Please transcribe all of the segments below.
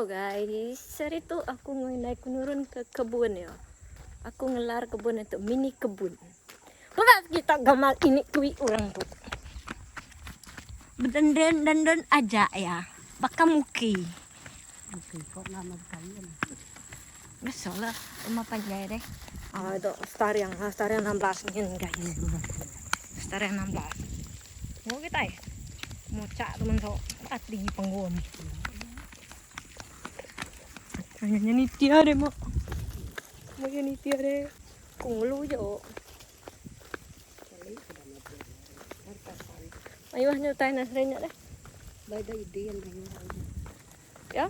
Hello guys, sehari tu aku ngindai ku nurun ke kebun yo. Aku ngelar kebun itu mini kebun. Berat kita gamal ini tui orang tu. Bedenden denden aja ya. Baka muki. Muki kok nama kain. Biasalah rumah panjai deh. Ah itu star yang ah, star yang 16 ni guys. Star yang 16. Mau kita ya? Mau cak teman so ati panggung. Hanya ni tiada mo. Mau ni tiada. Kung lu yo. Ayuh nyo tayo nasrenya deh. Bada idean rin. Ya.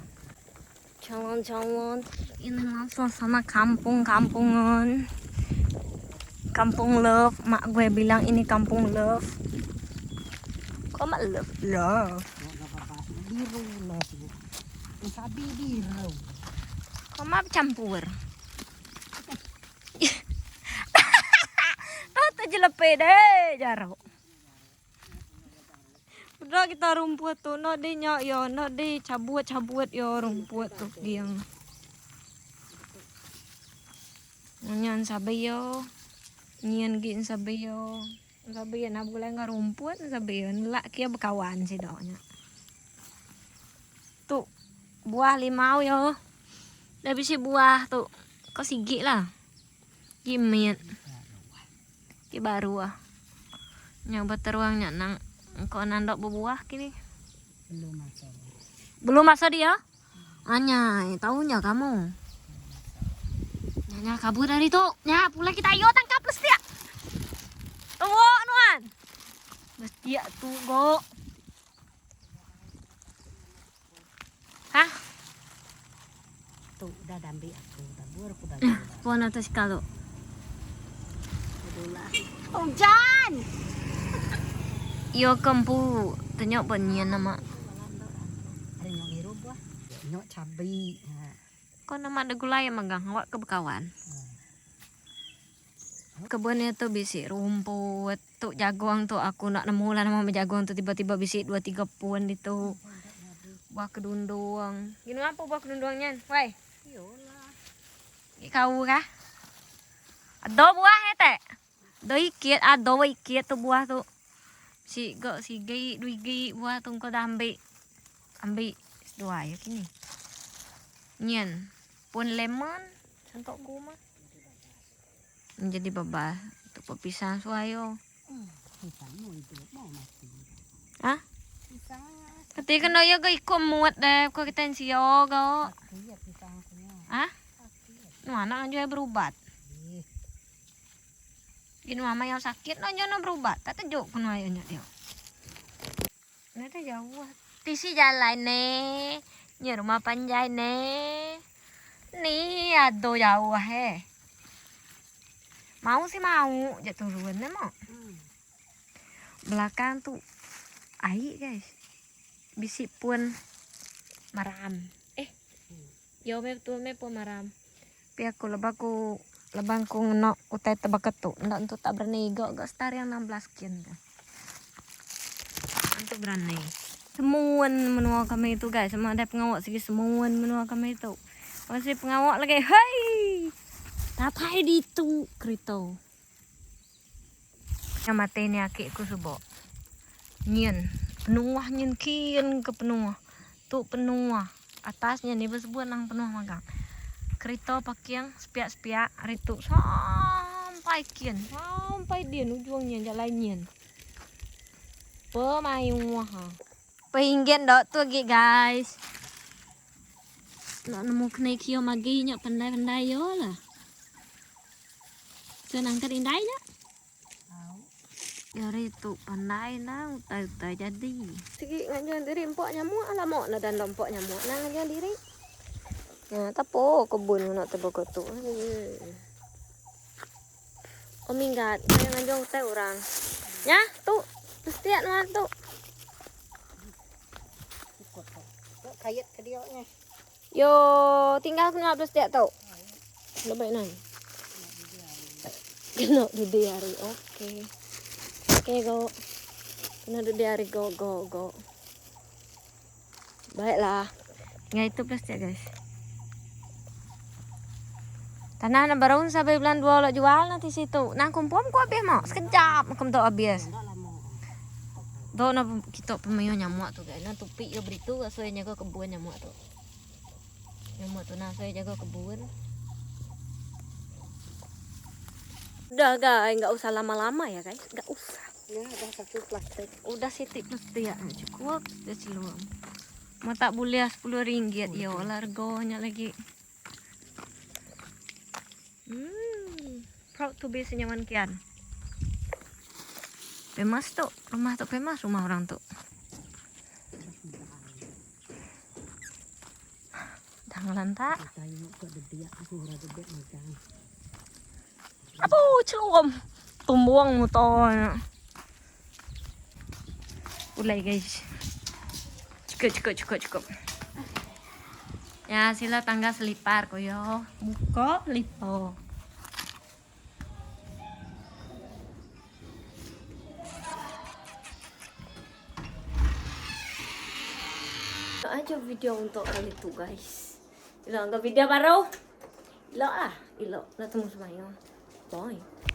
Jalan-jalan. Ini langsung sama kampung-kampungan. Kampung Love. Mak gue bilang ini kampung Love. Kok mak Love? Love. Biru lah. Sabi biru. Kok mak campur? Tahu tuh jelepe deh, jaro. Udah kita rumput tuh, no di nyok yo, no di cabut cabut yo rumput tuh giang. Nyan sabi yo, nyan gin sabi yo. Sabi yo na boleh nggak rumput, sabi yo nelak kia berkawan sih doknya. Tuh buah limau yo. Dah bisa buah tuh. Kau sigit lah. Gimit. Ki baru ah. Yang berteruangnya nang kau nandok berbuah kini. Belum masuk. Belum masa dia? Anya, tahunya kamu. Nya kabur dari tu. Nya, pula kita ayo tangkap Lestia. Tunggu, Nuan. Lestia tunggu. Hah? Tuh udah dambi aku, tabur aku dah. Pohon atas kalau. Udah. Hujan. Yo kempu, tanya penyian nama. Ada nyok ngiru buah. Nyok cabi. Kau nama ada gulai yang megang awak ke bekawan. Kebunnya tuh bisi rumput, tuh jagung tuh aku nak nemu lah nama jagung tuh tiba-tiba bisi 2 3 pun itu. Buah kedundung. Gini apa buah kedundungnya? Woi. Yolah. Kau kah? Ada buah ya teh? Do ikit, ada ikit tuh buah tuh. Si go si gi dui gi buah tuh kau dah ambil. Ambil dua ya kini. Nyen pun lemon sentok kuma. Menjadi babah untuk pepisah suayo. Pisang mau hidup mau mati. Hah? Pisang. Ketika kena ya ke ikut muat deh, kau kita sio go. Iya pisang punya. Hah? Nu anak aja berubat. Ih, Gini mama yang sakit no jangan berubat. Tak tejuk kena ayahnya dia. Ini tuh jauh. Tisi jalan nih. Ni rumah panjai nih. Nih ada jauh he. Mau sih mau, jatuh turun deh mau. Belakang tuh ai guys. Bisi pun maram. Yo me tu me pun maram. Tapi aku lebaku lebang ku ngeno utai tebak ketuk. Ndak untuk tak berani gak gak star yang 16 kian kan. Untuk berani. Semuan menua kami itu guys, sama ada pengawak segi semuan menua kami itu. Masih pengawak lagi. Hei. Tatai di tu kereta. Yang mati ni akik ku subok. Nyen, penuh nyen kian ke penuh. Tu penuh. Atasnya ni bersebuah nang penuh magang. Kereta pakai yang sepiak-sepiak ritu sampai kian, sampai dia ujungnya jalan nyen. Pemayung ha. Pehinggian dok tu lagi guys. Nak nemu kena kio magi nyak pandai-pandai yo lah. Senang ke indai nya. Ya itu pandai nah utai-utai jadi. Segi ngajuan diri empok nyamuk alamak nak dan empok nyamuk nah ngajuan diri. Ya, tapo kebun nak tebak tu. Oh minggat, kaya ngajuan utai orang. Ya, tu. Mesti nuan tu. ikut tu. Kok kayat ke dia ni. Yo, tinggal kena belas tiap tau. Lebih nan. Kena dudi hari. Okey. Okey, go. Kena dudi hari go go go. Baiklah. Tinggal itu plastik guys. Tanah na baru sampai bulan 2 lo jual nanti situ. Nah kumpul ku habis mak. Sekejap aku tu habis. Tu na kita pemayuh nyamuk tu guys. Nah tupi yo beritu so jaga kebun nyamuk tu. Nyamuk tu nah saya jaga kebun. Udah guys, nggak usah lama-lama ya guys, nggak usah. Ya, udah satu plastik. Udah sitik plastik ya, cukup. Sudah celum. Mau tak boleh 10 ringgit ya, harganya lagi. Proud to be senyawan kian. Famous tu, rumah tu famous rumah orang tu. Dah ngelantak. Apu, celum. Tumbuang motor. Ulai guys. Cukup, cukup, cukup, cukup. Ya, sila tangga selipar koyo. Buka lipo. Aja video untuk kali itu guys. Ilo angkat video baru. Ilo ah, ilo. Nak temu semuanya. Bye.